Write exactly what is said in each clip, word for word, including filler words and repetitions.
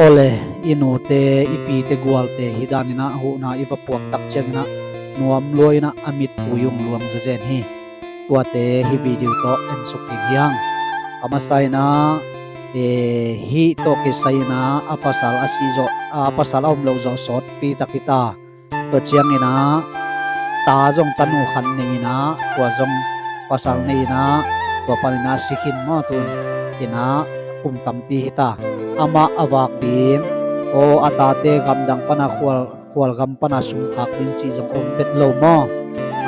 Awle, i nute, i pite, gualte hi daninah huhna i va puak tak cianginah nuam luainah a mittui ung luang zezen hi. Tuate hi video tawh ensuk ding hi hang. A masa inah, e, hih tawh kisai inah a pasal a sih zawh, a pasal a om loh zawh sawtpi tak hi ta. Tua cianginah ta zong tanu khat nei inah, tua zong pasal nei inah, tua paninah si khin maw, tun inah kum tampi hi ta. Amah a vak ding, aw, a tate gamdang pana khual, khualgam pana sum khak ding cih zong om vet lo maw?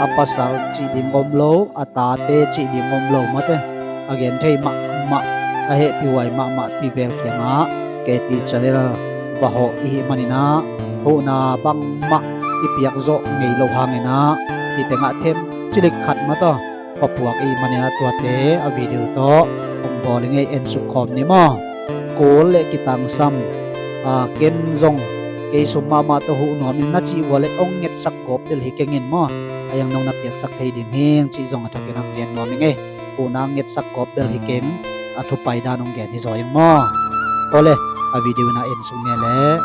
A pasal cih ding om lo, a tate cih ding om lo mate. A gen thei mahmah, a hehpihhuai mahmah pi vel kiangah K T channel va hawh i hih maninah huhna bangmah i piak zawh ngei loh hanginah hih tengah them cilik khat mah tawh va puak i hih maninah tuate a video tawh hong bawl i ngei, ensuk khawm ni maw? Kul le kitangsam, a, ken zong kei sum mahmah tawh huh nuam ing na cih uh a leh hong ngetsak gawp bel hi keng in maw? A iang nong na piaksak thei ding hing cih zong a thakin hong gen nuam i ngei. Huhna ngetsak gawp bel hi keng, a thupai dan hong gen hi zaw ing maw? Awle, a video inah ensuk ni leh.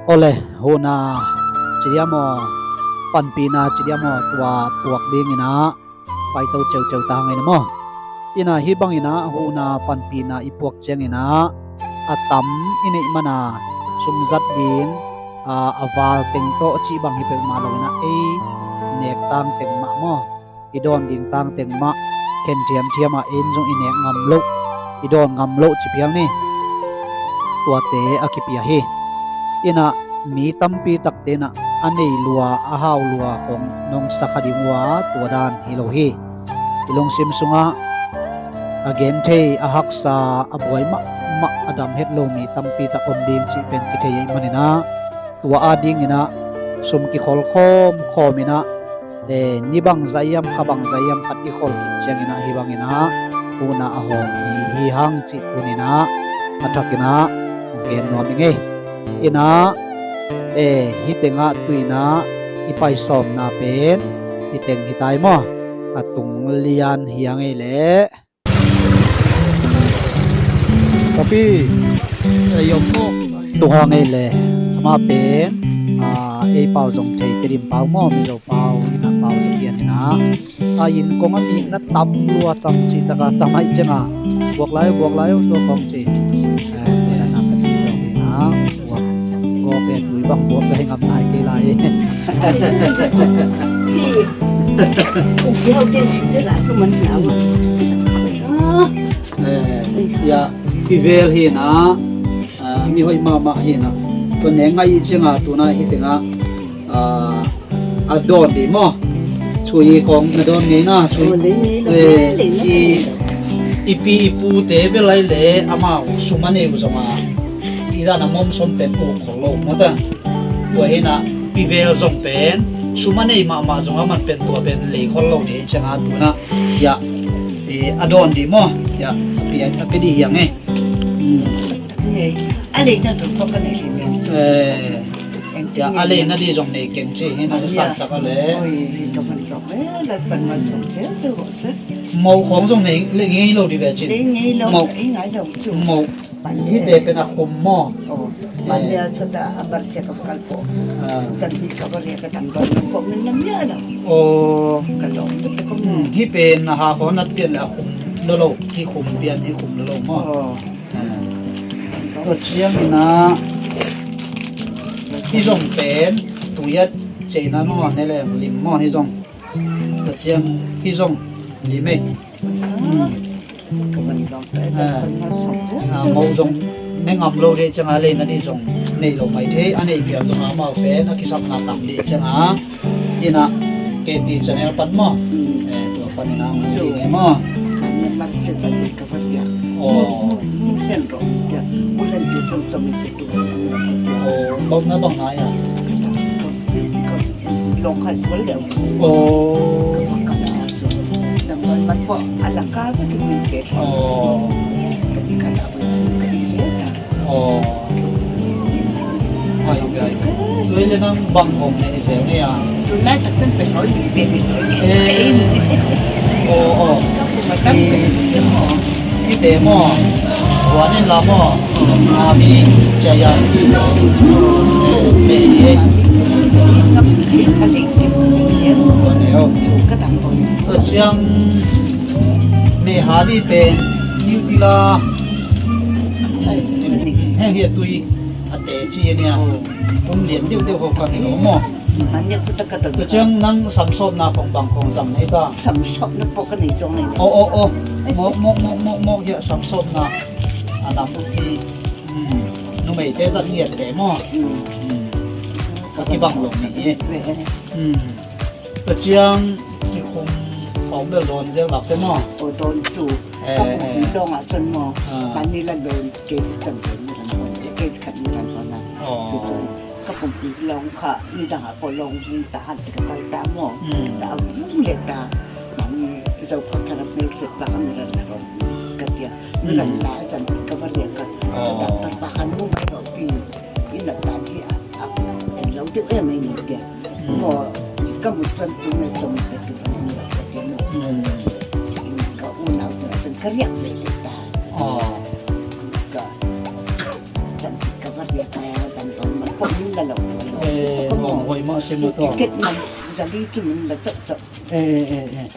Awle, huhna ci diam aw, panpihna ci diam aw, tua puak dinginah paito ceuceu ta hang ei na maw? Inah hih banginah huhna panpihna i puak cianginah a tam i neih mana sumzat ding, a, a val teng tawh cih bang hi peuhmah loinah ei nek tangteng mah maw, i dawn ding tangteng mah khen thiamthiam ah ei in zong i nek ngam loh, i dawn ngam loh ci phial ni. Tuate a kipia hi. Inah mi tampi takte inah a nei lua, a hau lua khong nong sa kha ding uh a, tua dan hi lo hi. I lungsim sungah a gen thei, a haksa, a buai mahmah, a dam het lo mi tampi tak om ding cih pen kithei ahih maninah tua a dinginah sum kikhol khawmkhawm inah, e, ni bangzah hiam, kha bangzah hiam khat i khol khit cianginah hih banginah huhna a hawm hi, hi hang cih tuninah a thakinah gen nuam i ngei. Inah, e, hih tengah tuinah i paisawmna pen hih teng hi tai maw? A tung lian hi a ngei leh. Papi. Ei om maw? Tung hang ei le. Amah pen, a, ei pau zong thei, Tedim pau maw, Mizo pau, Innah pau zong pian inah. A inn kong a mi na tam lua tam cih taka tam aih cianga. Buak lai, buak lai, tua khong ci. Eh, tua na nak ka ci zong inah. Buak, gawp e, tui bang buak gai ngam nai kei lai. Hi. Uk yau den si te la ka man hiau. Ah. Eh, ya, pi vel hi na, ah, mi hoih mahmah hi na. Tua ne ngai i cianga tuna hi tenga, ah, a dawn di maw? Chui kong na dawn ngei na, chui. Oh, lei ngei lo, eh, lei na i, i pi i pu te belai le amau sum a nei uh zonga. I dan a mawm som pen uk khol lo maw ta. Tua hi na, pi vel zong pen sum a nei mahmah zonga man pen tua pen lei khol lo di cianga tuna. Ya, eh, a dawn di maw? Ya, a pi, a pi di hiang e. Hmm. A lei na tua tua ka nei lei niam. Eh. Ya, a lei na di zong nei keng ci, hi na sansak a le. Oi, hi tua man zong e, lat pan man zong e, tua se. Mau khong zong nei, lei ngei lo di ve ci. Lei ngei lo, mau. Ei ngai lo cu. Mau. Pan hi te pen a khum maw? Oh, pan nia sota a bar sia ka bakal po. Ah. Chan hi ka bar sia ka tang dong nang po min lam ya lo. Oh. Ka dong tu ka mo. Hmm, hi pen na ha ko nat pian le a khum lo lo, hi khum pian hi khum lo lo maw? Oh. Ah. Tua ciang ina hi zong pen tu ya cei na no ne le lim maw hi zong. Tua ciang hi zong lim e. Hmm. Ah, mo zong ne ngam lo dih cianga lei na dih zong nei lo mai thei, a nei pial zong amau pen a kisapna tam dih cianga ina K T channel pan maw? Eh, tua pan ina ngam dih ngei maw? Oh. Oh, bang na bang na ya. Long khai sual leh. Oh. Ka fa ka la a cu. Dang ban ban pua a la ka fa ki min ke. Oh. Ka ni ka la fa ki min ke. Oh. Ai, ai. Tuai le nang bang hong ne se ne ya. Tu lai tak sen pe hoi pe pe hoi. Eh. Oh, oh. Ka pu ma Hite maw? Huan in la maw? Nga mi cia ya. Tua ciang meha di pen niu tila. Heng hi a tui a te ci a nia. Kum lian deuhdeuh ho ka nei lo maw? Tua ciang nang samsawpna khong bang khong zang nei ta? Samsawpna pawh ka nei ciang nei. Aw, aw, aw. Mawk, mawk, mawk, mawk, mawk hiah samsawpna a nam hi. Numeite zat ngiat te maw? Ka kibang lo ni hi. Tua ciang cikhum khawng bel dawn zel lak te maw? Aw, dawn cu. Ka pumpi dawngah cun maw? Mani la dawn kei ci cang dawn mi ran dawn. Kei ci khat mi ran dawn a. Aw. Cucu ka pumpi lawng kha nidang ah pawh lawng vung ta han ti ka kal ta maw? Ta a vung le ta. Mani Zokhawthar a hmelsuat pa kha mi ran la rawh ka tia. Mi ran la a can ka va riak a. Ka dangtar pa khan mu mai rawh pi. Inn a tan hi a, a en lo deuh em ei mi tia. Maw ka mu tuan tu ngai cawm ka tu ka mu ka tia maw. Ka unau tu a can ka riak le le ta. Ka Chan ka va riak a, kan tawh man pawh min la lo, lo. Eh, ka hong hoi mah si mu tawh. Ticket man zali cu min la cawk cawk. Eh, eh, eh, eh.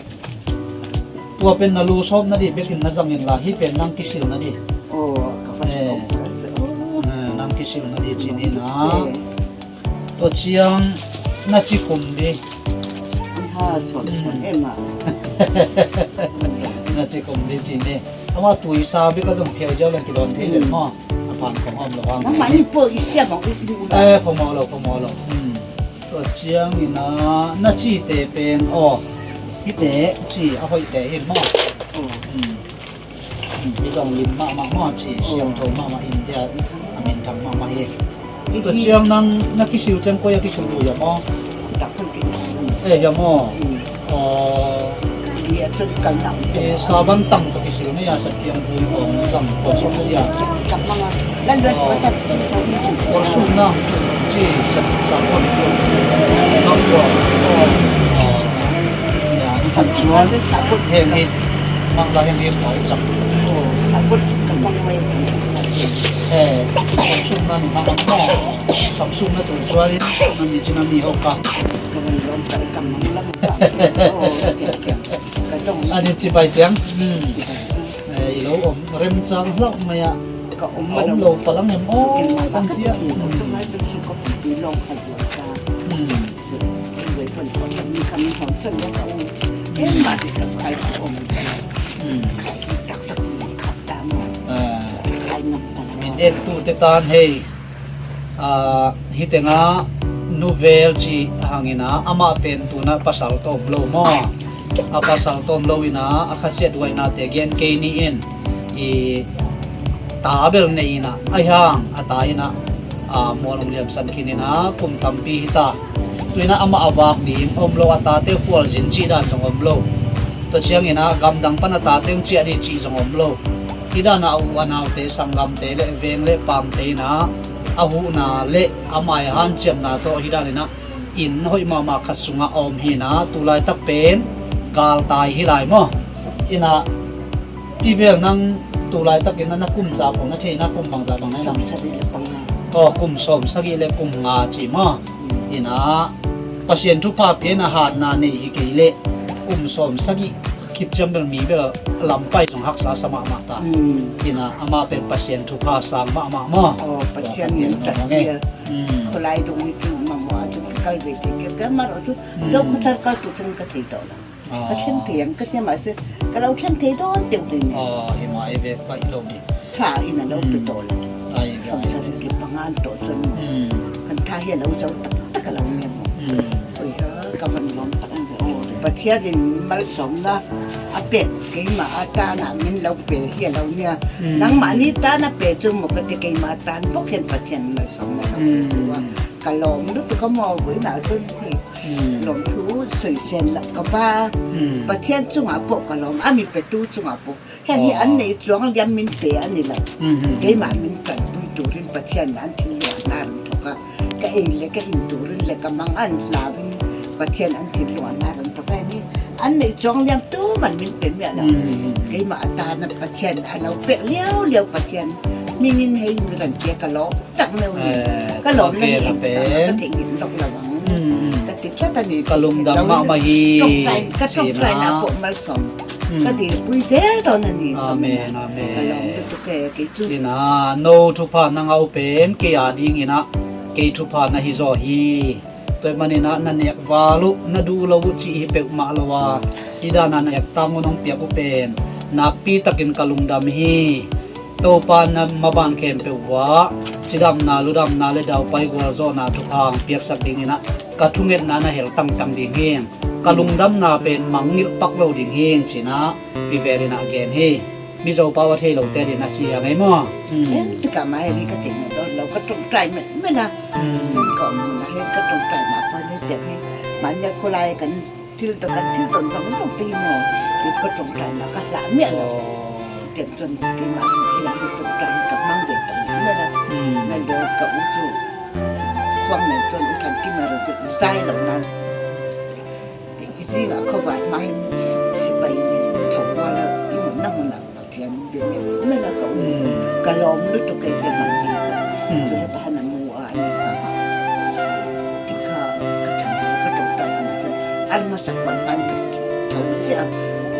Tua pen na lu sawp na dih bekin na zang in la, hi pen nang kisil na dih. Oh, ka va. Eh. Eh, nang kisil na dih cin hi na. Eh. Tua ciang na cikhum dih. An ha suan suan em a. Na cikhum dih cin hi. Amah tuisa bik a zong phial ziau leng kidawn thei lel maw? A phan kong om lo hang. Nangmah nih pawh i siam a ut ding uh la. Eh, phamawh lo, phamawh lo. Hmm. Tua ciangin ah, na cite pen, aw, hite ci a hoihte hi maw? Aw. Hmm. Hmm. Hi zong lim mahmah maw ci, siangtho mahmah in, tia a minthang mahmah hi. Tua ciang nang na kisil ciang koi a kisil uh hiam aw? Eh, hiam aw? Eh, saban tang tawh kisil na hia, sa kiang bui kong zang kong suk na hia? Kong suk na ci sa sa kong bang kong. Heng hi mang la heng hi kong zang. Eh, kong suk na ni mang. Samsung na tul cual in, na mi cina mi ho ka. Ka man zong ka i kam mang lam ka. Oh, tiang, tiang. Ka dong. Ani ci pai tiang. Hmm. Eh, i lo om remcang hlauh mai ah. Ka om lo palang em aw. Kan tiang. Ka om lo ka. Hmm. Ka om. Em, mah ti ka kai ka om. Hmm. Kai tak tak mang khat ta maw. Ah. Kai ngam ta maw. Min et tu te tan hei. Aa, hih tengah nuvel cih hangin ah, amah pen tunah pasal tawm lo maw? A pasal tawm lo in ah, a khasiat huainate gen kei ni in, i ta bel nei in ah, ahi hang a ta in ah, aa, mual hong liamsan khin in ah, kum tampi hi ta. Tu in ah amah a vak ding om lo, a tate khualzin cih dan zong om lo. Tua ciangin ah, gamdang pan a tate hong ciah ding cih zong om lo. Hih dan ah a u a naute, sanggamte le veng le paamte in ah, a huhna le a mai hanciamna tawh hih dan in ah inn hoih mahmah khat sungah a om hi in ah, tu laitak pen galtai hi lai maw? In ah, pi vel nang tu laitak in ah na kum za pong na thei in ah, kum bangzah bang na hi nang? Sawm sagih le panga. Aw, kum sawm sagih le kum nga ci maw? Mm. In ah, Pasian thupha pia in ah hatna nei hi kei leh kum sawm sagih khit ciang bel mi bel lam pai zong haksa sa mahmah ta. Mm. In ah amah pen Pasian thupha sang mahmah maw? Aw, Pasian min tan hi a. Mm. Khawlai dong hi cu mahmah a, cun kal ve te kir kal mah rawh cu. Mm. Zokhawthar kal tu cun ka thei tawh lo. Aw. Ka thleng thei ang ka hniam ah si, ka lo thleng thei dawn teuh ding. Aw, hi mah i ve paih lo ding. Tha in a lo pe tawh lo. Sawmsarih le panga an tawh cun kan tha hi a lo zo taktak a lo niam. Oi ha, ka van lawm tak ang ve aw. Pathian in malsawmna a pek keimah a tan ah min lo pe hi a lo nia. Nangmah nih tan a pe cu maw ka ti, keimah tan bawk hian Pathian malsawmna lo pe tua. Ka lawm lutuk a maw, buaina cun hi. Lawmthu soisen lo ka ba. Pathian cungah pawh ka lawm, a mi petu cungah pawh. Heng hi an neih cuang liam min pe a ni lo. Keimah min tanpui turin Pathian in an thinlung a hnar an thawk a. Ka ei le ka in turin le ka mang an hlau in Pathian an thinlung a hnar an thawk a. Heng hi an neih cuang liam tu man min pe miah lo. Keimah a ta na Pathian a lo pek liauliau Pathian min in hei mi ran kia ka lawm tak meuh ni. Ka lawm na hi em ka theih ngim lok lo ang. Ka ti tlat a ni ka lungdam mahmah hi. Ka tongtaina pawh malsawm ka ti pui zel tawn a ni. Amen, amen. Ka lawm lutuk e kei cu. Ina no thupha na ngah uh pen kei a dingin ah kei thupha na hi zaw hi. Tua ahih manin ah na nek val uh na duh lo uh cih hi peuhmah lo a, hih dan a na ektang uh nong piak uh pen nakpi takin ka lungdam hi. Topa na maban khempeuh uah cidamna ludamna le daupai gualzawhna thupha hong piaksak dingin ah ka thungetna na hel tangtang ding hi. Ka lungdamna pen mangngilh pak lo ding hi ci-in ah Pi Vel in ah gen hi. Mizo pau a thei lote ding a ci a ngei maw? Em tikah mah hemi ka theih mawh dawn lo, ka ṭawngṭai melmel a. Ka om hun ah hei ka ṭawngṭaina pawh hei tek hi. Mah nia khua lai kan thil tawh kan thil tawh zong zong te hi maw? Ka ṭawngṭaina ka hlah miah lo. Tiang cun keimah hei ka ṭawngṭai ka hmang ve ta melmel a. Na dawn ka u cu khuang nei cun u Thang Kim a ro zai lo nan. I zingah khuavak hma hin sipai tho kual a i mutna munah Pathian biakna mena ka um. Ka lawm lutuk kei te man zing. Cu heta hana mu a ni ka ma. Tikha ka chan ka ṭawngṭai hana chan. An masak pan pan ka tho zia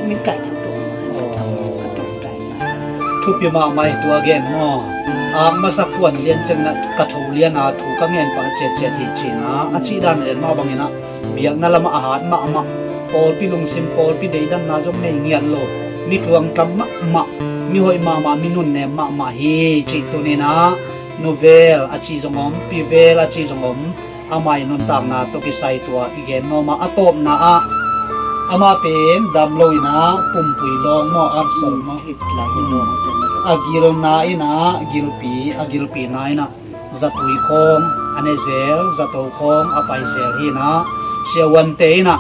min kai tho tho ma ka tho ka ṭawngṭai ma. Thupi mahmah hi tua gen maw? Ang masak puan lian cengna ka tho lian a thu ka ngen pah ciatciat hi cina a cih dan lian mah bangin ah biakna lamah a hat mahmah, pawlpi lungsim, pawlpi deidanna zong nei ngiat lo, mi tluangtlam mahmah, mi hoih mahmah, mi nunnem mahmah hi cih tuninah nuvel a cih zong om, pivel a cih zong om. Amah i nuntakna tawh kisai tua i gen nuam a, a tawpna ah amah pen dam lo inah pumpui lawng maw, arsawl maw, a gilna inah gilpi, a gilpina inah zatui khawng a ne zel, zato khawng a pai zel hi inah siavuante inah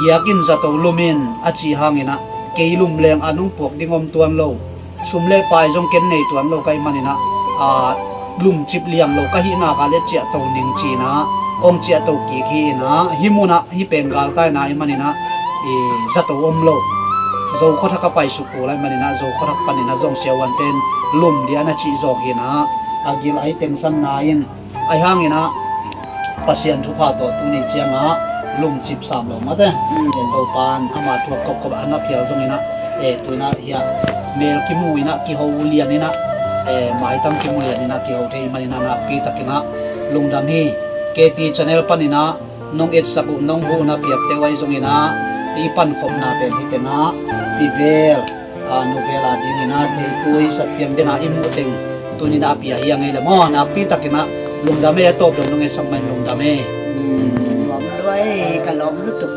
giak in zato lum in a cih hang inah kei lum leng a nung puak ding om tuan lo, sum le pai zong ken nei tuan lo ka hih maninah a lumcip liang lo ka hih nak a le ciahto ning ci inah hong ciahto kik hi inah hih munah hih pen galtaina i maninah i zato om lo. Zo khuathak a paisuk kul a i maninah zo khuathak paninah zong siavuante in lum lian a cih zawk hi inah a gil a i tengsanna in ahi hang inah Pasian thupha tawh tuni ciangah lumcip sam lo mate. Topan ama thuak kopkop a na phial zong inah e tu inah hiah mel kimu inah kiho lian inah e maitam kimu lian inah kiho thei maninah nakpi takinah lungdam hi. K T channel paninah nong etsak uh nong huhna piakte uh ahi zong inah i pankhopna pen hi tengah pivel a nuvel a dingin a theitui satpiang dena i muh teng tuninah a pia hi a ngei le maw? Nakpi takinah lungdam e, a tawp dong nong etsak mahin lungdam e. Nuam lua e, ka lawm lutuk.